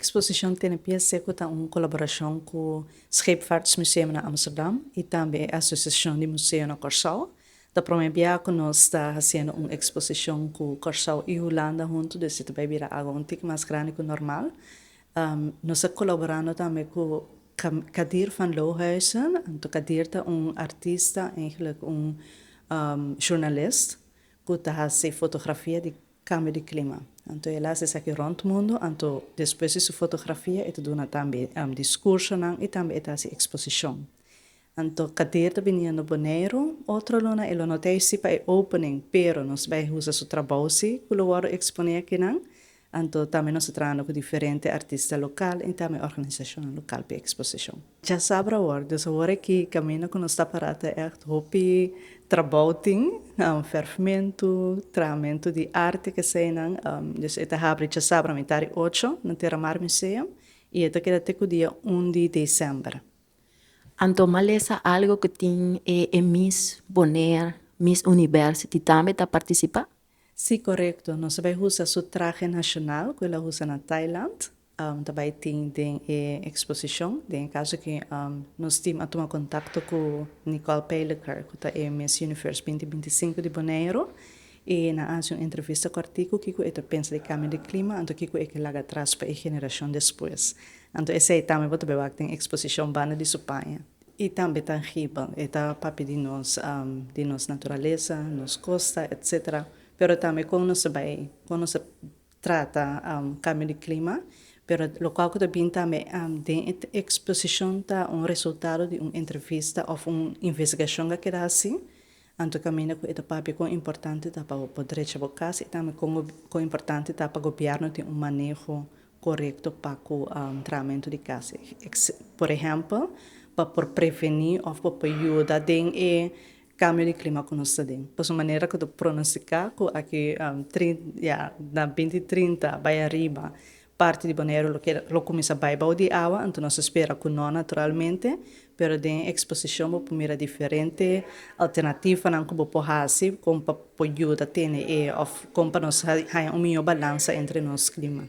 Eksposishon Tene Pia Seku ta un kolaborashon ku Scheepvaartsmuseum na Amsterdam i tambe e Asosiashon di Museo na Kòrsou. Ta promé bia ku nos ta hasiendo un eksposishon ku Kòrsou i Hulanda huntu, dus e ta bai bira algu un tiki mas grandi ku normal. Nos ta kolaborando tambe ku Kadir van Lohuizen. Anto Kadir ta un artista, eigenlijk un journalist ku ta hasi fotografia di kambio di klima. Anto el a hasi esaki rònt mundu, anto despues di su fotografia e ta duna tambe diskursonan i tambe e ta hasi eksposishon. Anto Kadir ta biniendo Boneiru otro luna, e lo no ta ei pa e opening, pero nos bai usa su trabou si ku lo wòrdu eksponé akinan. Anto tambe nos ta trahando ku diferente artista lokal i tambe organisashonnan lokal pa e eksposishon. Djasabra awor, dus awor aki kaminda ku nos ta pará ta ègt hopi trabou tin, fèrfmentu, trahamentu di arte keseinan. Dus e ta habri djasabra mitar di ocho na Terramar Museum i e ta keda te ku dia 1 di desèmber. Anto m'a lesa algo ku tin e Miss Bonaire, Miss University tambe ta partisipá? Sí, korekto. Nos ta bai usa su trahe nashonal ku el a usa na Thailand. Ta bai tin den e eksposishon. Den e kaso aki nos tim a tuma kontakto ku Nicole Pijleker ku ta e Miss Universe 2025 di Boneiru i nan a hasi un entrevista kòrtiku kiko e ta pensa di kambio di klima anto kiko e ke laga atras pa e generashon despues. Anto esei tambe bo ta bai wak den eksposishon banda di su paña. I tambe tangibel. E ta papia di nos naturalesa, nos kosta, etc. Pero tambe kon nos ta bai, kon nos ta trata kambio di klima. Pero lokual ku ta bin tambe den e eksposishon ta un resultado di un entrevista òf un investigashon ku a keda hasi. Anto kaminda ku e ta papia kon importante ta pa bo drecha bo kas i tambe kon importante ta pa gobièrnu tin un maneho korekto pa ku trahamentu di kas. Por ehèmpel, pa por prevení òf pa por yuda den e kambio di klima ku nos ta den. Pasobra manera ku ta pronostiká ku aki ya na 2030 bai ariba parti di Boneiru lo keda lo kuminsá bai bou di awa, anto nos ta spera ku no naturalmente, pero den e eksposishon bo por mira diferente alternativanan ku bo por hasi kon pa por yuda tene e òf kon pa nos haña un mihó balansa entre nos klima.